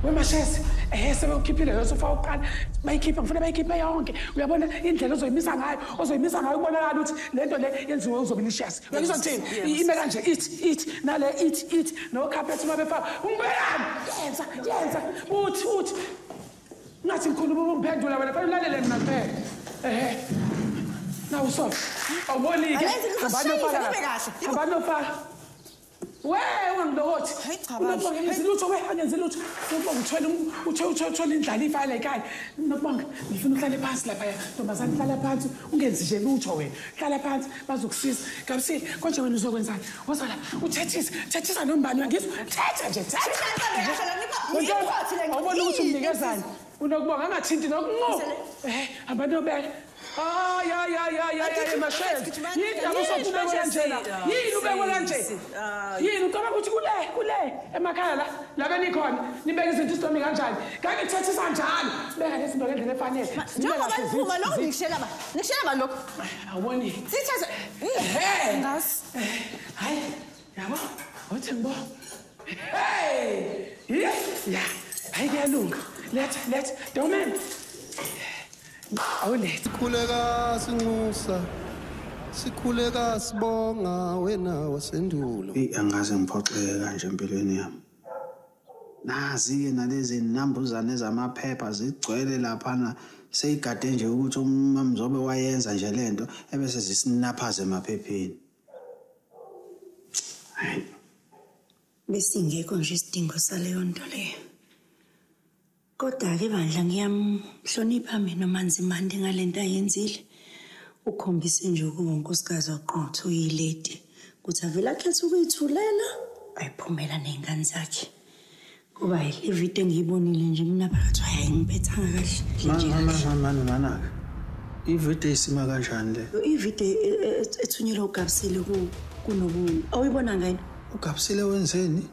Wemashezi sebewukhiphile lo sofa wokuqala bayikhipha ngifuna bayikhiphe yonke uyabona indlela ozoyimisa ngayo ubonakala ukuthi le nto le yenziwe uzobilicious uyakizwa ngithini ime kanje ithi nale ithi no-carpet uma befaka ungibelani yenza uthi ngathi ngikhuluma ungiphendula wena fanele ulalele mina kuphela nawu sofa awubonike abanofaka we ungangilokothi unokubonga angenzi lutho we angenzi lutho unokubonga uthwele indlalifa yala ekhaya nokubonga ngifuna uhlale phansi laphaya ntombazane hlala phansi ungenzi nje lutho wena hlala phansi bazokusiza Gabisile konje wena uzokwenzani woza la uthethise thethisa nombani uyangizwa thetha nje thetha awubona ukuthi umnikezani unokubonga angathinti nokunqo hamba nobeka Ay, mashezi. Yini abusokubekwa kanjena? Yini ubekwa kanje? Yini ucabanga ukuthi kule emakhaya la benikhona nibeka izinto isitomi kanjani? Ngangithethisa njalo. Beka lezi zinto ngendlela efanele. Njengoba niphuma lokho ngikushela ba. Ngikushela ba lokho. Awuboni. Sithethe. Ngasi. Hayi. Yabo. Uthi ngibo. Hey! Yeah. Hayi kuyalunga. Letha. Domen. Awulethe. Sikhuleka sinxusa. Sikhuleka sibonga wena wasendulo. Eyi angaze ngiphoxeke kanje empilweni yami. Nazi-ke nalezi nambuzane zamaphepha zigcwele laphana seyigade nje ukuthi uMamzobe wayenza nje lento ebese zisinaphaze emaphepheni. Hayi. Besingekho nje isidingo saleyo nto leyo. Kodwa-ke bandla ngiyamhlonipha mina uManzimande ngalento ayenzile. Ukhombise nje ukuba unkosikazi oqotho uyilady. Kuthi avele akhethe ukuyithulela ayiphumela ney'ngane zakhe. Kuba le video engiyibonile nje mina phakathi hayi ngiphethanga kahle. Mana. Ividiyo isima kanjani le? Ividiyo ethunyelwe uGabisile kuNobuhle. Awuyibona ngani? UGabisile wenzeni?